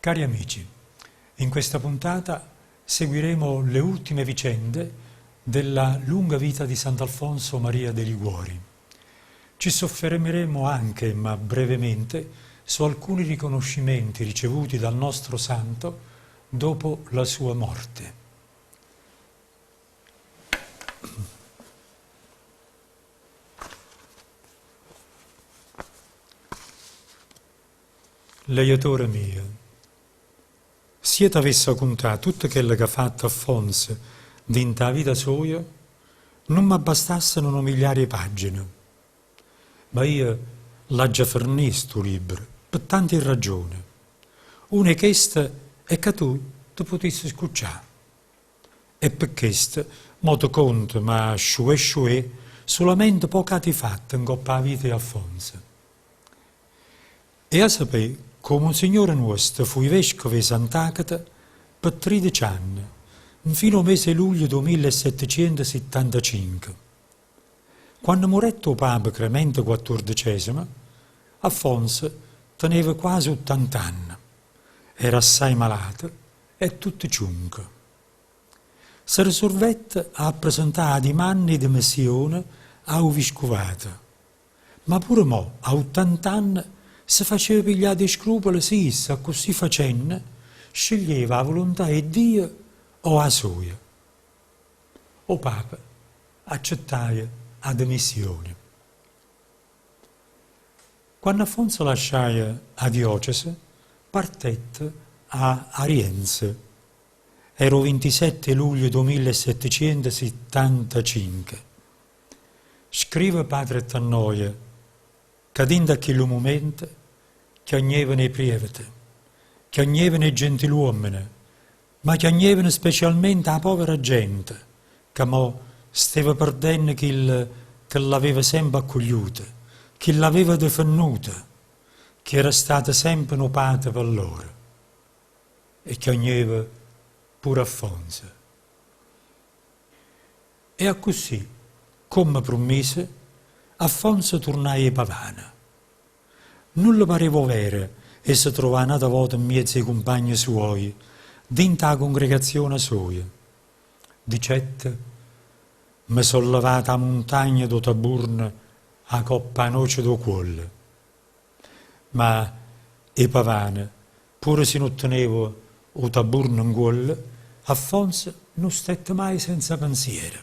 Cari amici, in questa puntata seguiremo le ultime vicende della lunga vita di Sant'Alfonso Maria de Liguori. Ci soffermeremo anche, ma brevemente, su alcuni riconoscimenti ricevuti dal nostro santo dopo la sua morte. Lejatore mio, s'io t'avessa cuntà tutto chello c'ha fatto Affonso dint' 'a vita soja, nun m'abbastassero nu migliario 'e pagine. Ma io l'aggia fernì stu libro, pe tante ragione. Una 'e cheste è ca tu te putisse scuccià. E pe chesto mo te conto, ma sciuè sciuè, sulamente poche ati fatte ncopp' 'a vita 'e Alfonso. E 'a sapé ca 'o Monsignore nuosto fuje vescovo 'e Sant'Agata pe tridece anne, nfino 'o mese 'e luglio d' 'o millesettecientosittantacinche. Quanno murette 'o papa Cremente quattuordecesemo, Alfonso teneva quase uttant'anne, era assaje malato e tutto ciunco. Se risulvette a appresentà 'a dimanna 'e dimissione a 'o viscuvato. Ma pure mò, a uttant'anne, se faceva piglià d' 'e scrupole si isso, accussì facenne, sceglieva 'a vuluntà 'e Dio o 'a soja. O Papa accettaje 'a demissione. Quanno Affonso lasciaje 'a diocese, partette 'a Arienzo. Era 'o vintisette 'e luglio d' 'o millesettecientosittantacinche. Scrive Padre Tannoia ca dint' a chillu mumento chiagnevano 'e prievete, chiagnevano 'e gentiluommene, ma chiagnevano specialmente 'a povera gente ca mò steva perdenno chillo che l'aveva sempe accugliuta, chi l'aveva defennuta, chi era stato sempe nu pate pe lloro. E chiagneva pure Affonso. E accussì, comme prummise, Affonso turnaje 'e Pavana. Nun le pareva overo 'e se truvà n'ata vota 'mmiez' 'e cumpagne suoje, dint' 'a congregazione soja. Dicette, Me so' levata 'a muntagna d' 'o Taburno 'a copp' 'a noce d' 'o cuollo. Ma 'e Pavane, pure si nun tenevo 'o taburno 'ncuollo, Affonso nun stette maje senza pensiero.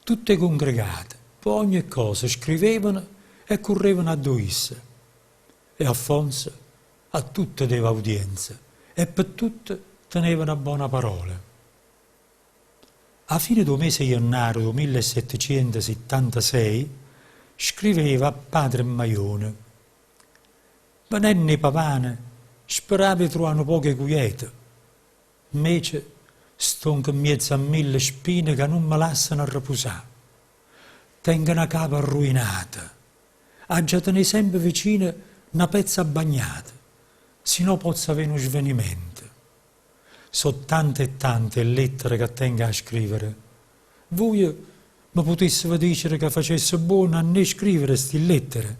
Tutt' 'e cungregate, pe ogne cosa, scrivevano e currevano addò isso. E Affonso a tutte deva audienza e pe tutte teneva na bona parola. A fine d' 'o mese 'e jennaro d' 'o millesettecientosittantasei scriveva a Padre Maione, Venenno 'e Pavane speravo 'e truvà nu poco 'e cuieta, 'mmece stongo 'mmiezzo a mille spine ca nun me lassano arrepusà. Tengo na capa arruinata, aggia tenè sempe vicino na pezza bagnata, si no pozzo avè nu svenimento. So' tante e tante 'e lettere ca tengo 'a scrivere. Vuje me putisseve dicere ca facesse buono a n' 'e scrivere sti lettere.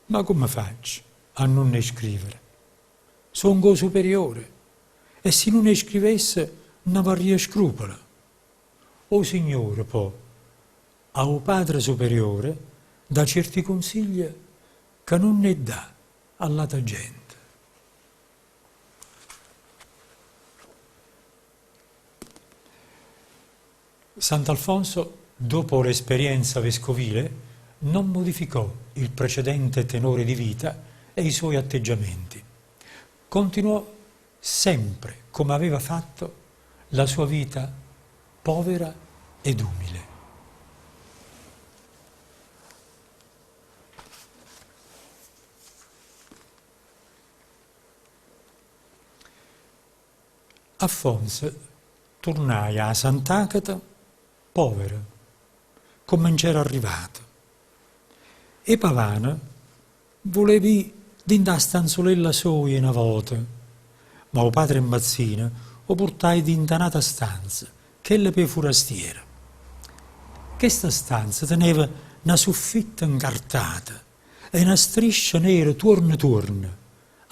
Ma comme faccio a nun 'e scrivere? Songo 'o superiore e si nun 'e scrivesse n'avarria scrupolo. O Signore po' a 'o padre superiore dà cierti cunsiglie ca nun 'e dà a ll'ata gente. Sant'Alfonso, dopo l'esperienza vescovile, non modificò il precedente tenore di vita e i suoi atteggiamenti. Continuò sempre, come aveva fatto, la sua vita povera ed umile. Affonso turnaje 'a Sant'Agata povero, comme nc'era arrivato. 'E Pavano vuleva ì dint' 'a stanzulella soja 'e na vota, ma 'o padre Mazzino 'o purtaje dint' 'a n'ata stanza, chella p' 'e furastiere. Chesta stanza teneva na suffitta ncartata e na striscia nera tuorno tuorno.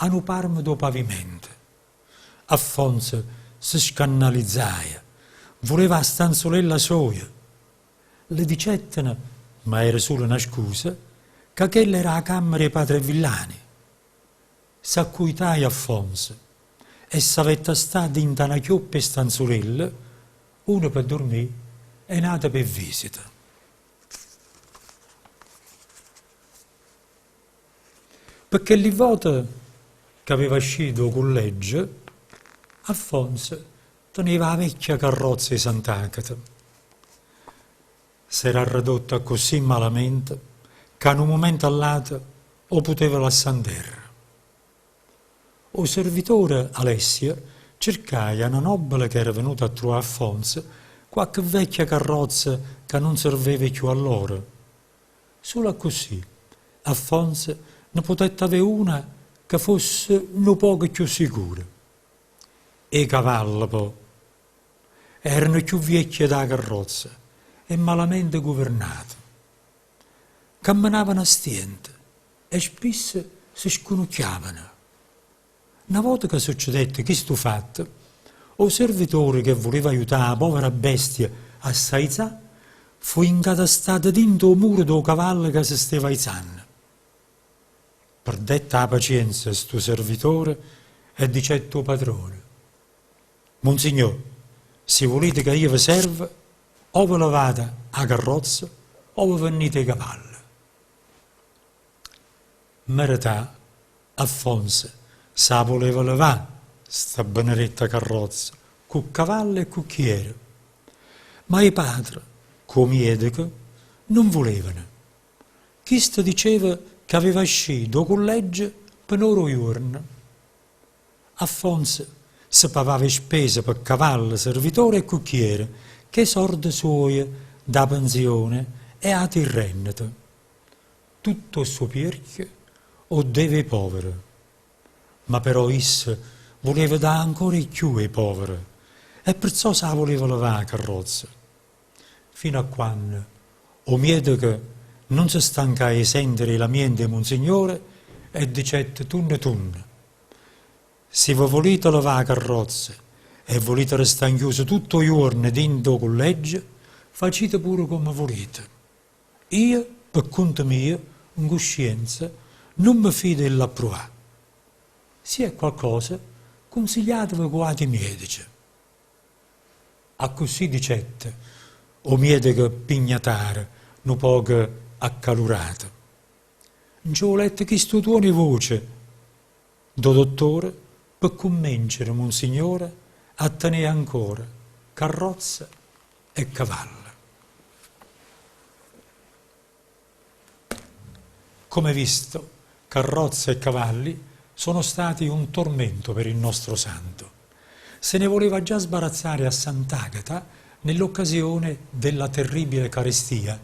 a nu parmo d' 'o pavimento. Affonzo se scannalizzaje, vuleva 'a stanzulella soja. Le dicetteno, ma era sulo na scusa, ca chella era 'a cammera 'e Padre Villani. S'accuitaje Affonzo e s'avette 'a stà dint'a na chioppa 'e stanzulelle, una pe durmì e n'ata pe visita. Pe chelli vote ch'aveva ascì d' 'o culleggio, Affonzo teneva 'a vecchia carrozza 'e Sant'Agata. S'era arredotta accussì malamente ca 'a nu mumento a ll'ato 'o puteva lassà 'nterra. O servitore Alessio cercaje a na nobbele ch'era venuta a truvà Affonzo quacche vecchia carrozza ca nun serveva cchiù a lloro. Sulo accussì Affonzo ne putette avé una ca fosse nu poco cchiù sicura. 'E cavalle po' erano cchiù viecchie d' 'a carrozza e malamente guvernate. Cammenavano a stiente e spisso se scunucchiavano. Na vota ca succedette chistu fatto, 'o servitore che vuleva aiutà 'a povera bestia a s'aizà, fuje 'ncatastato dint' 'o muro d' 'o cavallo ca se steva aizanno. Perdette 'a pacienza stu servitore e dicette 'o padrone, Monsignò, si vulite ca io ve servo, o ve levate 'a carrozza o ve vennite 'e cavalle. Mmeretà, Affonso s' 'a vuleva levà sta benedetta carrozza cu cavalle e cucchiere, ma 'e patre, cu 'o miedeco, nun vulevano. Chisto diceva ch'aveva ascì d' 'o culleggio pe n'ora 'o juorno. Affonso se pavava 'e spese pe cavalle, servitore e cucchiere ch' 'e sorde suoje d' 'a penzione e ati rennete. Tutto 'o ssupierchio 'o deva 'e povere. Ma però isso vuleva dà ancora 'e cchiù 'e povere e perzò s' 'a vuleva levà 'a carrozza. Fino a quanno 'o miedeco nun se stancaje 'e sentere 'e lamiente 'e Monsignore e dicette tunno tunno, Si ve vulite levà 'a carrozza e vulite restà nchiuso tutto 'o juorno dint' 'o culleggio, facite pure comme vulite. Io, pe cunto mio, 'ncuscienza, nun me fido 'e ll'appruvà. Si è qualcosa, cunsigliateve cu ati miedece. Accussì dicette 'o miedeco pignataro, nu poco accalurato. Nce vulette chistu tuono 'e voce d' 'o dottore pe cummencere Monsignore a tené ancora carrozza e cavalle. Come visto, carrozza e cavalli sono stati un tormento per il nostro santo. Se ne voleva già sbarazzare a Sant'Agata nell'occasione della terribile carestia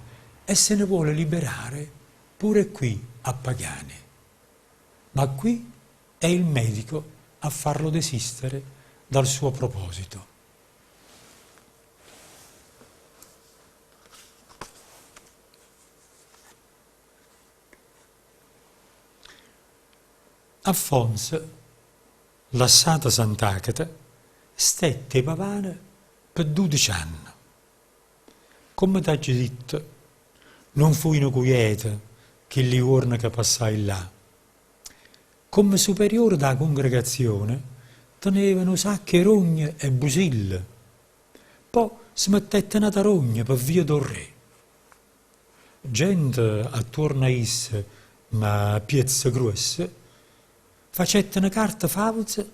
e se ne vuole liberare pure qui a Pagani. Ma qui è il medico a farlo desistere dal suo proposito. Affonzo, lassata Sant'Àcheta, stette 'e Pavane pe dudece anne. Comme t'aggio ditto, nun fujeno cujete chilli juorne ca passaje llà. Comme superiore d' 'a cungregazione teneva nu sacco 'e rogne e busille. Po' se mettette n'ata rogna pe via d' 'o rre. Gente attuorno a isso, ma piezze gruosse, facetteno carte favze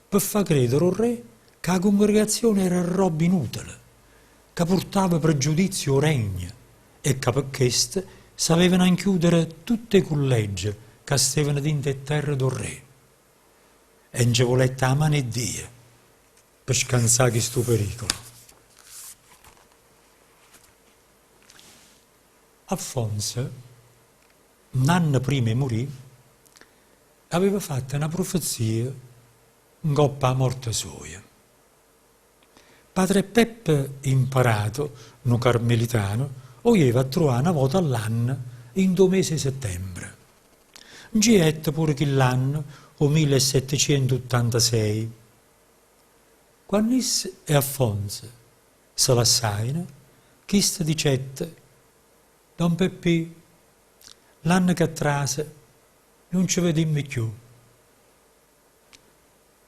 pe fa credere 'o rre ca 'a cungregazione era rrobba inutele, ca purtava pregiudizio 'o regno e ca pe chesto s'avevano 'a nchiudere tutt' 'e cullegge ca stevano dint' 'e terre d' 'o rre. E nce vulette 'a mano 'e Dio pe scanzà chistu pericolo. Affonzo, n'anno primma 'e murì, aveva fatto na prufezia 'ncopp' 'a morte soja. Padre Peppe Imparato, nu carmelitano, 'o jeva a truvà na vota all'anno 'int' 'o mese 'e settembre. Nce jette pure chill'anno 'o millesettecientouttantasei. Quann' isso e Affonzo se lassajeno, chisto dicette, Don Peppì, l'anno che trase nun ce vedimmo cchiù.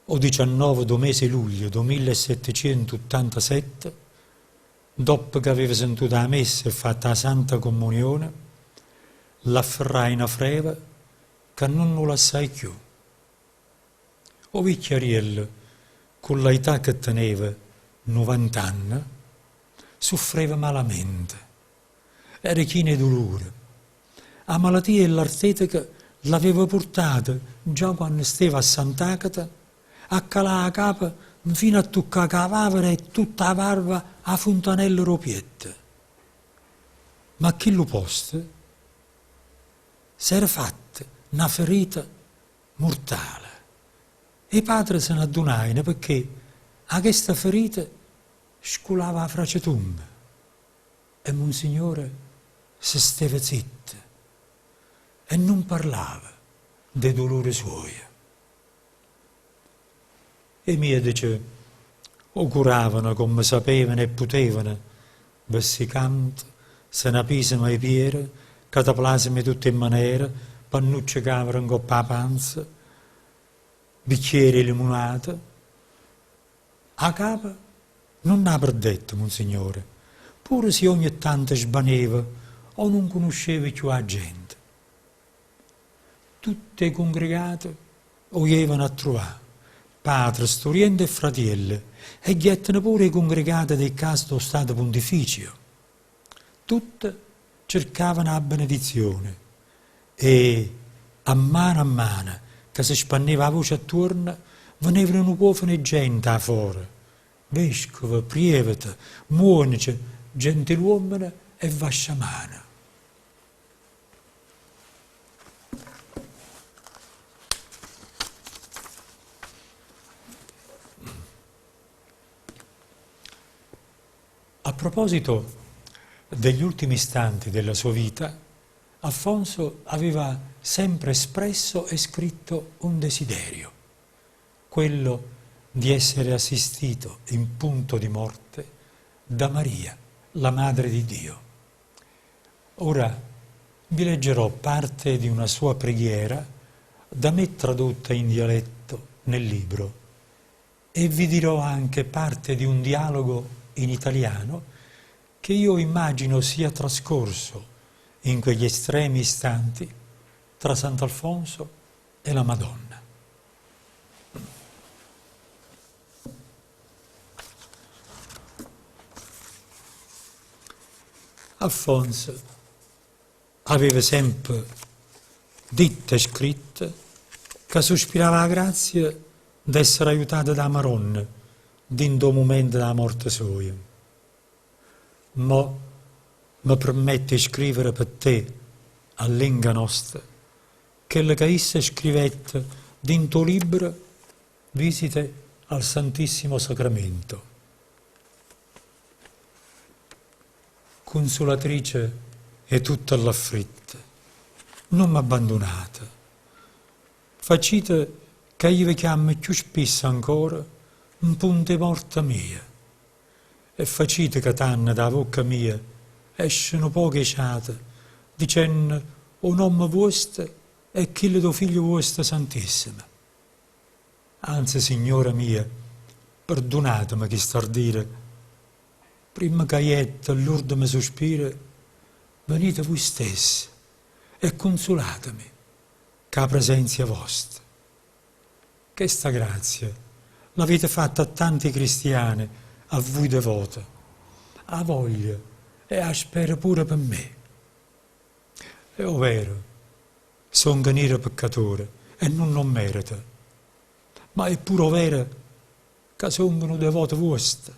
O diciannove d' 'o mese 'e luglio d' 'o millesettecientouttantasette, doppo ch'aveva sentuto 'a messa e fatto 'a Santa Comunione, l'afferraje na freva ca nun 'o lassaje cchiù. O vicchiariello, cu ll'aità che teneva, nuvant'anne, suffreva malamente. Era chino 'e dulure. 'A malatia 'e ll'arteteca ll'aveva purtato, già quanno steva a Sant'Agata, a calà 'a capa nfino a tuccà cu 'a vavera e tutta 'a varva 'a funtanella d' 'o pietto. Ma a chillu posto s'era fatta na ferita murtale. 'E patre se n'addunajeno pecché 'a chesta ferita sculava 'a fracetumma. E Monsignore se steva zitto e nun parlava d' 'e dulure suoje. 'E miedece 'o curavano comme sapevano e putevano, vessicante, senapisemo 'e piere, cataplaseme 'e tutt' 'e manere, pannucce cavere 'ncopp' 'a panza, bicchiere 'e limunata. 'A capa nun 'a perdette Monsignore, pure si ogne tanto sbaneva o nun cunusceva cchiù 'a gente. Tutt' 'e cungregate 'o jevano a truvà, patre, sturiente e fratielle, e ghietteno pure 'e cungregate d' 'e ccase d' 'o Stato Pontificio. Tutte cercavano 'a benedizione e, a mano a mano ca se spanneva 'a voce attuorno, venevano nu cuofano 'e gente 'a fora, vescuve, prievete, muonece, gentiluommene e vasciamane. A proposito degli ultimi istanti della sua vita, Alfonso aveva sempre espresso e scritto un desiderio, quello di essere assistito in punto di morte da Maria, la Madre di Dio. Ora vi leggerò parte di una sua preghiera da me tradotta in dialetto nel libro e vi dirò anche parte di un dialogo in italiano che io immagino sia trascorso in quegli estremi istanti tra Sant'Alfonso e la Madonna. Alfonso aveva sempe ditto e scritto ca suspirava 'a grazia d'essere aiutato d' 'a Maronna dint' 'o mumento d' 'a morte soja. Mo me permetto 'e scrivere pe te, a lenga nosta, chello ca isso scrivette dint' 'o libbro Visite al Santissimo Sacramento. Cunsulatrice 'e tutte ll'affritte, nun m'abbandunate. Facite ca io ve chiammo cchiù spisso ancora 'mpunto 'e morta mia. E facite ca tanno d' 'a vocca mia esce nu poco 'e ciato dicenno 'o nomme vuosto e chillo d' 'o figlio vuosto santissimo. Anze, signora mia, perdunateme chist'ardire, primma ca jetto ll'urdeme suspire, venite vui stessa e cunzulatemi cu 'a presenzia vosta. Chesta grazia l'avite fatta a tanti cristiane a vui devote, 'a voglio e 'a spero pure pe me. È overo, songo niro peccatore e nun 'o mmerito, ma è pure overo ca songo nu devoto vuosto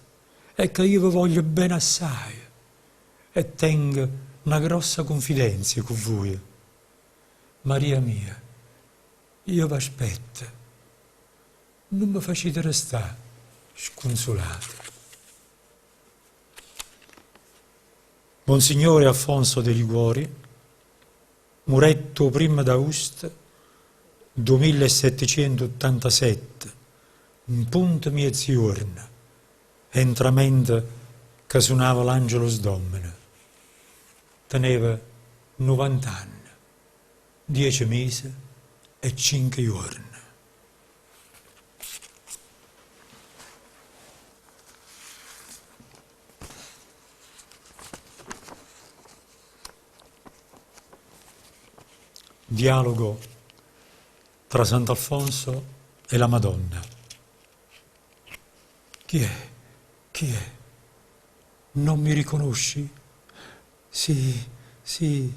e ca io ve voglio bene assaje e tengo na grossa cunfidenzia cu vuje. Maria mia, io v'aspetto, nun me facite restà scunsulata. Monsignore Alfonso de Liguori murette 'o primmo d'aùsto d' 'o millesettecientuttantasette, 'mpunto miezijuorno, e 'ntramente ca sunava l'Angelus Domini. Teneva nuvant'anne, diece mise e cinche juorne. Dialogo tra Sant'Alfonso e la Madonna. Chi è? Chi è? Non mi riconosci? Sì, sì,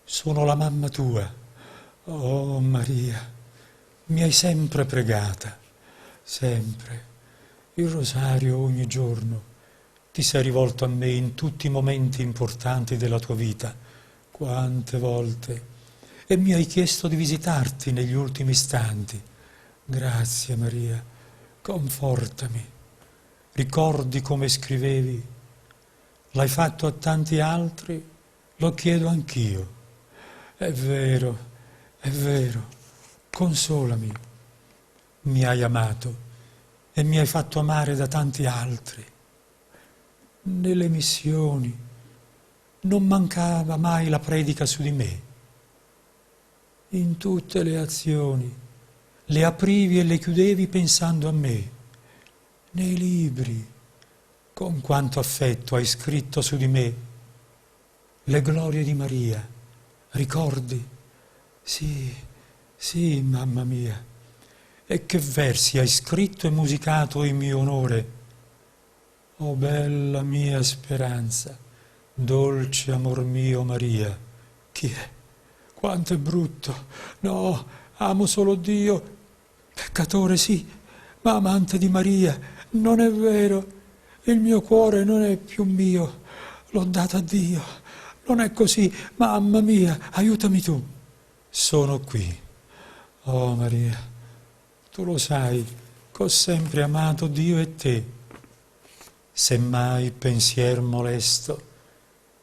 sono la mamma tua. Oh Maria, mi hai sempre pregata, sempre. Il rosario ogni giorno. Ti sei rivolto a me in tutti i momenti importanti della tua vita, quante volte, e mi hai chiesto di visitarti negli ultimi istanti. Grazie Maria, confortami. Ricordi come scrivevi? L'hai fatto a tanti altri, lo chiedo anch'io. È vero, è vero, consolami. Mi hai amato e mi hai fatto amare da tanti altri. Nelle missioni non mancava mai la predica su di me. In tutte le azioni le aprivi e le chiudevi pensando a me. Nei libri, con quanto affetto hai scritto su di me. Le glorie di Maria, ricordi? Sì, sì, mamma mia. E che versi hai scritto e musicato in mio onore. Oh bella mia speranza, dolce amor mio Maria. Chi è? Quanto è brutto! No, amo solo Dio. Peccatore sì, ma amante di Maria. Non è vero. Il mio cuore non è più mio. L'ho dato a Dio. Non è così. Mamma mia, aiutami tu. Sono qui. Oh Maria, tu lo sai che ho sempre amato Dio e te. Se mai pensier molesto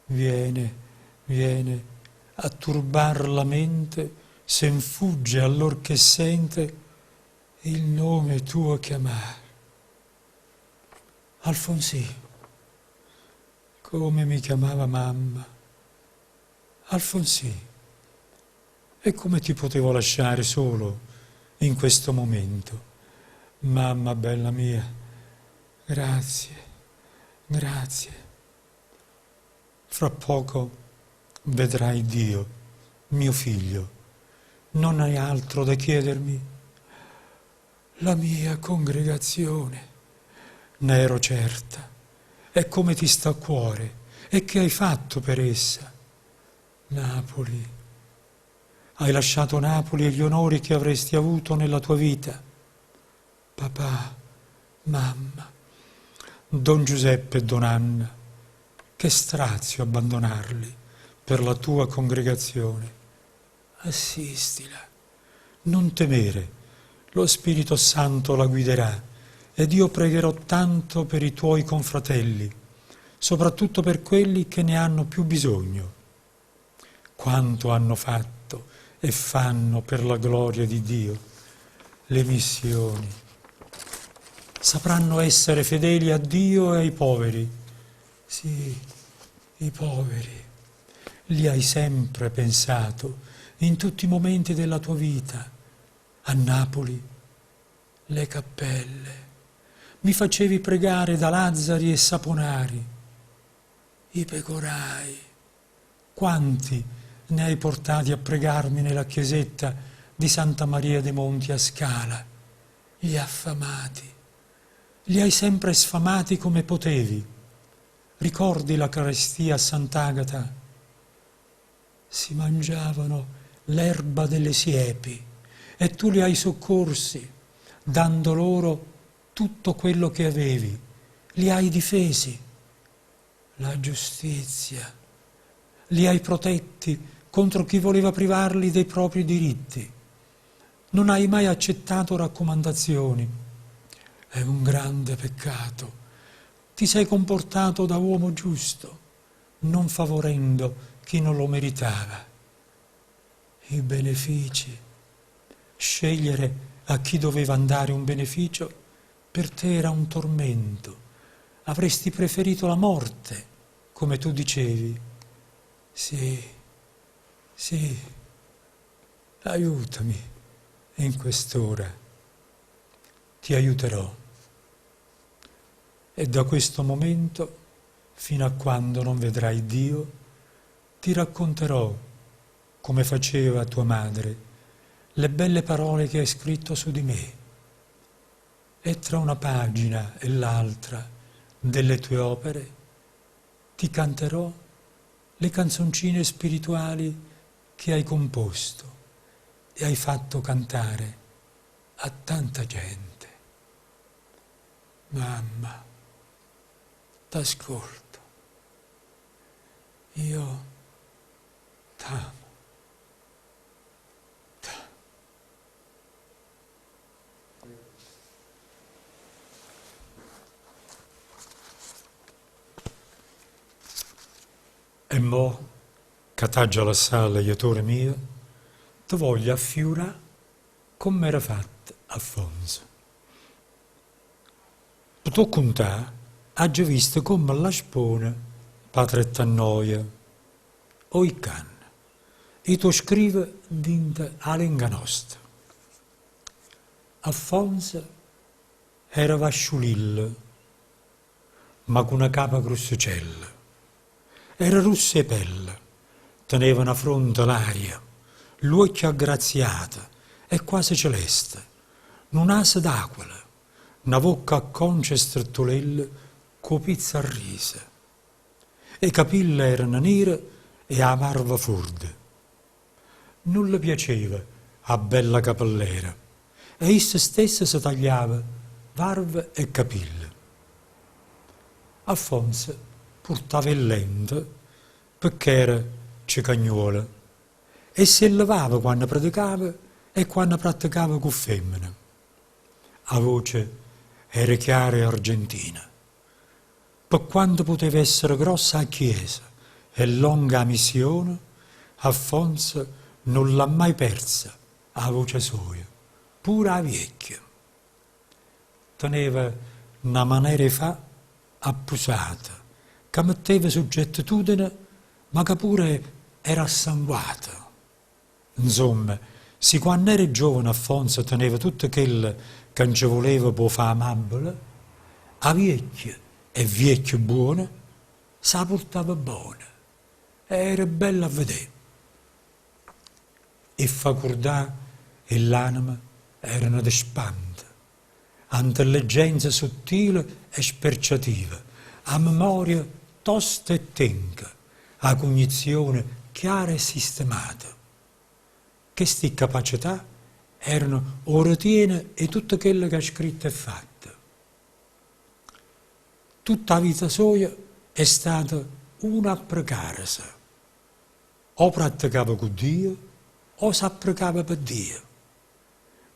viene, viene a turbar la mente, sen fugge allor che sente il nome tuo chiamar. Alfonsì, come mi chiamava mamma. Alfonsì, e come ti potevo lasciare solo in questo momento? Mamma bella mia, grazie, grazie. Fra poco vedrai Dio, mio figlio. Non hai altro da chiedermi? La mia congregazione, ne ero certa. E come ti sta a cuore? E che hai fatto per essa? Napoli. Hai lasciato Napoli e gli onori che avresti avuto nella tua vita. Papà, mamma, Don Giuseppe e Don Anna, che strazio abbandonarli per la tua congregazione. Assistila, non temere, lo Spirito Santo la guiderà ed io pregherò tanto per i tuoi confratelli, soprattutto per quelli che ne hanno più bisogno. Quanto hanno fatto e fanno per la gloria di Dio le missioni. Sapranno essere fedeli a Dio e ai poveri. Sì, i poveri. Li hai sempre pensato in tutti i momenti della tua vita. A Napoli, le cappelle. Mi facevi pregare da Lazzari e Saponari. I pecorai. Quanti ne hai portati a pregarmi nella chiesetta di Santa Maria dei Monti a Scala? Gli affamati. Li hai sempre sfamati come potevi. Ricordi la carestia a Sant'Agata? Si mangiavano l'erba delle siepi e tu li hai soccorsi, dando loro tutto quello che avevi. Li hai difesi. La giustizia. Li hai protetti contro chi voleva privarli dei propri diritti. Non hai mai accettato raccomandazioni. È un grande peccato. Ti sei comportato da uomo giusto, non favorendo chi non lo meritava. I benefici. Scegliere a chi doveva andare un beneficio per te era un tormento. Avresti preferito la morte, come tu dicevi. Sì, sì, aiutami in quest'ora. Ti aiuterò. E da questo momento, fino a quando non vedrai Dio, ti racconterò, come faceva tua madre, le belle parole che hai scritto su di me. E tra una pagina e l'altra delle tue opere ti canterò le canzoncine spirituali che hai composto e hai fatto cantare a tanta gente. Mamma, t'ascolto. Io t'amo. E mo ca t'aggia lassà lejatore mio, te voglio affiurà comm'era fatt' Affonzo. Pe t' 'o cuntà aggio visto comme ll'aspone patre t'annoia. Oi can. I' t' 'o scrivo dint' 'a lenga nosta. Affonzo era vasciulillo, ma cu na capa grussicella. Era russo 'e pelle, teneva na fronte laria, ll'uocchie aggraziate e quase celeste, nu naso d'aquila, na vocca a concia e strettulella cu 'o pizzo a rriso. 'E capille erano nire e 'a varva furda. Nun le piaceva 'a bella capellera e isso stesso se tagliava varva e capille. Alfonso purtava 'e llente pecché era cecagnuolo e s' 'e levava quanno predicava e quanno pratticava cu femmene. 'A voce era chiara e argentina. Pe quanto puteva essere grossa 'a chiesa e longa 'a missione, Affonzo nun l'ha mai perza 'a voce soja, pure 'a viecchio. Teneva na manera 'e fà appusata ca metteva suggettitudine ma ca pure era assanguata. Nzomma, si quann'era giovane Affonzo teneva tutto chello ca nce vuleva p' 'o fà amabbele, 'a viecchio, e viecchio buono, s' 'a purtava bona e era bello a vedé. E facurdà 'e ll'anema erano de spanto, 'a ntellegenza suttile e sperciativa, 'a memoria tosta e tenca, 'a cugnizione chiara e sistemata. Chesti capacetà erano 'o retieno 'e tutto chello ch'ha scritto e fatto. Tutta 'a vita soja è stata una a precarese. O prattecava cu Dio o s'apprecava pe Dio.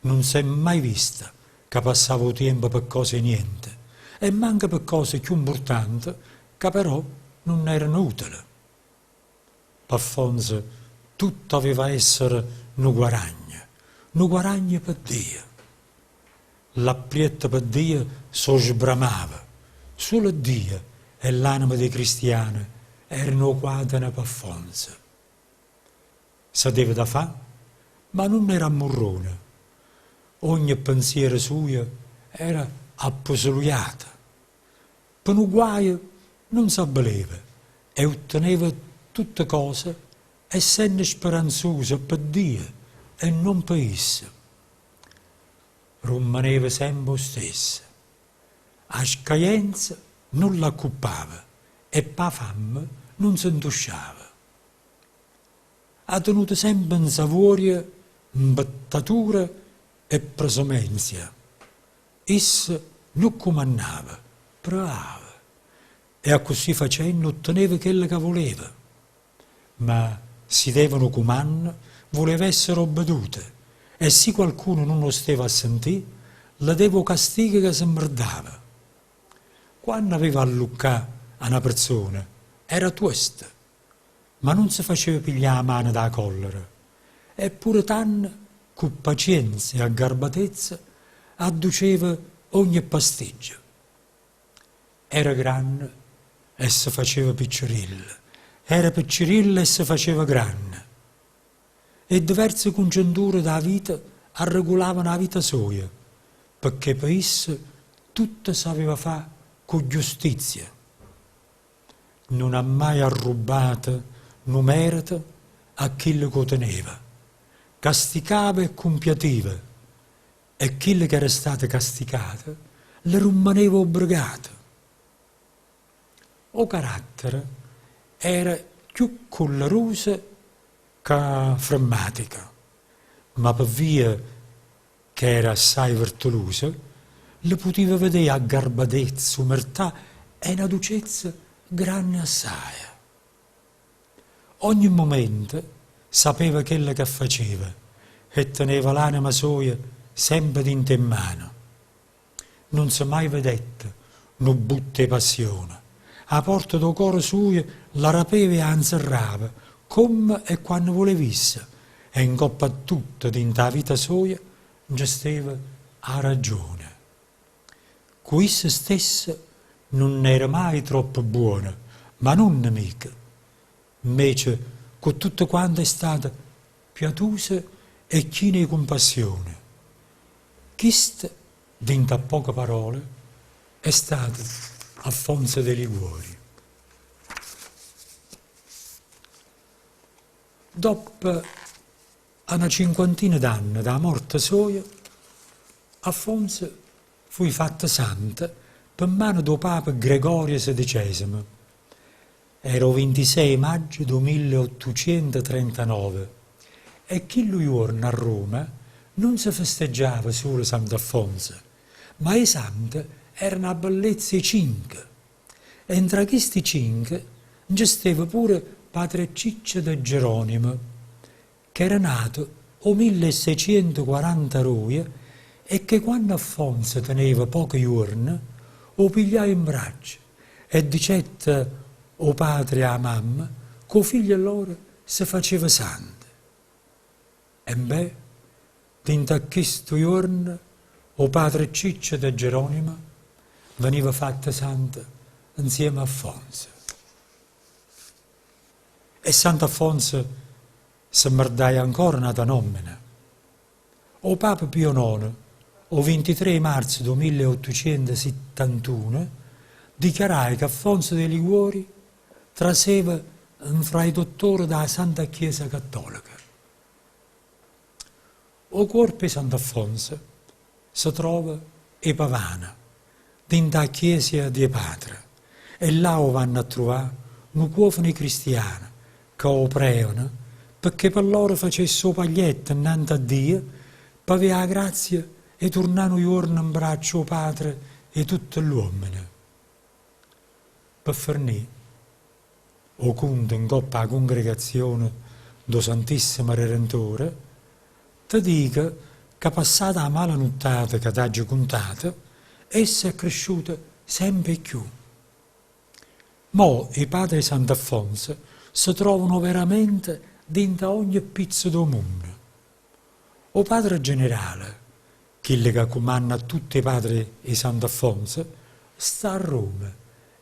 Nun s'è mai vista ca passava 'o tiempo pe cose 'e niente e manco pe cose cchiù 'mpurtante ca però nun erano utile. P'Affonzo tutto aveva essere nu guaragno, nu guaragno pe Dio. L'apprietto pe Dio s' 'o sbramava, sulo Dio e l'anema d' 'e cristiane erano 'o quadano p'Affonzo. Se deve da fà, ma nun era ammurrone. Ogne pensiero sujo era appuselujato. Pe nu guaio nun s'abbeleva e utteneva tutte cose essenne speranzuso pe Dio e non pe isso. Rummaneva sempe 'o stesso. 'A scajenza nun l'accuppava e p' 'a famme nun se 'ntusciava. Ha tenuto sempe 'nsavuorio 'mpettatura e presumenzia. Isso nun cumannava, pruvava e accussì facenno utteneva chello ca vuleva. Ma si deva nu cumanno, vuleva essere obbeduto e si qualcuno nun 'o steva a sentì, le deva 'o castigo ca se mmerdava. Quanno aveva alluccà a na perzona, era tuosto. Ma nun se faceva piglià 'a mano d' 'a collera. E pure tanno. Cu pacienza e aggarbatezza adduceva ogne pastiggia. Era granne e se faceva piccerillo, era piccerillo e se faceva granne. E diverse cungenture d' 'a vita arregulavano 'a vita soja, pecché pe isso tutto s'aveva fà cu giustizia. Nun ha maje arrubbato nu mèrito a chillo ch' 'o teneva. Casticava e cumpiativa e chillo ch'era stato casticato le rummaneva obbregato. O carattere era cchiù culleruso ca fremmatico, ma pe via ch'era assaje vertuluso, le putive vedé aggarbatezza, umertà e na ducezza granne assaje. Ogni mumento sapeva chello che faceva e teneva l'anema soja sempe dint' 'e mmane. Nun se maje vedette nu butto 'e passione. 'A porta d' 'o core sujo l'arapeva e 'a nzerrava comme e quanno vuleva isso e ncopp' a tutto dint' 'a vita soja nce steva 'a ragione. Cu isso stesso nun era maje troppo buono, ma nun nemico. Mmece cu tutte quante è stato piatuso e chino 'e cumpassione. Chisto, dint' a poche parole, è stato Affonzo de' Liguori. Doppo a na cinquantina d'anne d' 'a morte soja, Affonzo fuje fatto santo pe mmano d' 'o papa Gregorio sedicesimo. Era 'o vintisei 'e maggio d' 'o milleottucientotrentanove e chillu juorno a Roma nun se festeggiava sulo Sant'Affonzo, ma 'e sante erano 'a bellezza 'e cinche. E ntra chisti cinche nce steva pure patre Ciccio de Geronimo, ch'era nato 'o milleseicientoquarantadoje e che quanno Affonzo teneva poche juorne 'o pigliaje 'mbraccio e dicette 'o patre e 'a mamma ca 'o figlio lloro se faceva santo. Embè, dint'a chistu juorno 'o patre Ciccio de Geronimo veniva fatto santo 'nzieme a Affonzo. E Sant'Affonzo se mmerdaje ancora n'ata nommena. O papa Pio Nono, 'o vintitré 'e marzo d' 'o milleottucientosittantuno, dichiaraje ca Affonzo de' Liguori traseva nfra 'e dottore d' 'a Santa Chiesa Cattoleca. O cuorpo 'e Sant'Affonzo se trova 'e Pavana, dint' 'a chiesia d' 'e Patre, e là 'o vanno a truvà nu cuofano 'e cristiane ca 'o prejano pecché pe lloro facesse 'o paglietto nnante a Dio p'avé 'a grazia 'e turnà nu juorno 'mbraccio 'o Patre 'e tutte ll'uommene. Pe fernì, 'o cunto 'ncopp' 'a cungregazione d' 'o Santissimo Redentore, te dico ca passata 'a mala nuttata ca t'aggio cuntato, essa è cresciuta sempe 'e cchiù. Mo 'e padre 'e Sant'Affonso se trovano overamente dint'a ogne pizzo d' 'o munno. O padre generale, chillo ca cumanna a tutt' 'e padre 'e Sant'Affonso, sta a Roma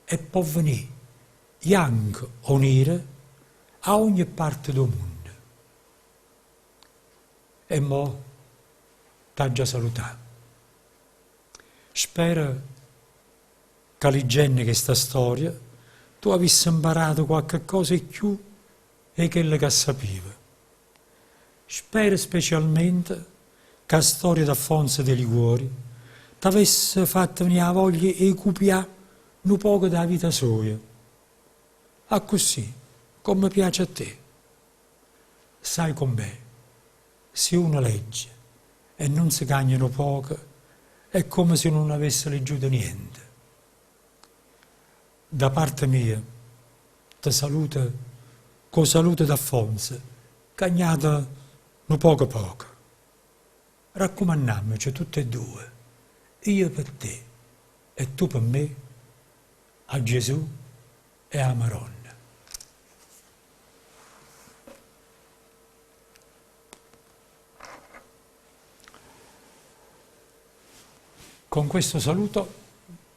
e pò venì, janco o niro, 'a ogne parte d' 'o munno. E mo t'aggia salutà. Spero ca liggenno chesta storia tu avisse 'mparato quacche cosa 'e cchiù 'e chello ca sapive. Spero specialmente ca 'a storia d'Affonso de' Liguori t'avesse fatto venì 'a voglia 'e cupià nu poco d' 'a vita soja, accussì comme piace a te. Sai comm'è, si uno legge e nun se cagna nu poco è comme si nun avesse liggiuto niente. Da parte mia te saluto cu 'o saluto d'Affonso cagnato nu poco poco. Raccumannammoce tutt' 'e due, io pe te e tu pe me, a Gesù e 'a Maronna. Con questo saluto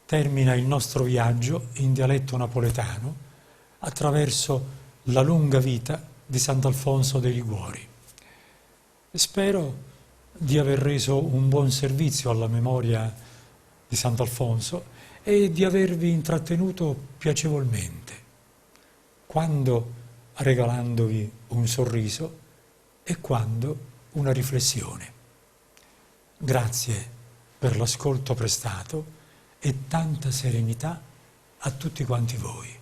termina il nostro viaggio in dialetto napoletano attraverso la lunga vita di Sant'Alfonso dei Liguori. Spero di aver reso un buon servizio alla memoria di Sant'Alfonso e di avervi intrattenuto piacevolmente, quando regalandovi un sorriso e quando una riflessione. Grazie per l'ascolto prestato e tanta serenità a tutti quanti voi.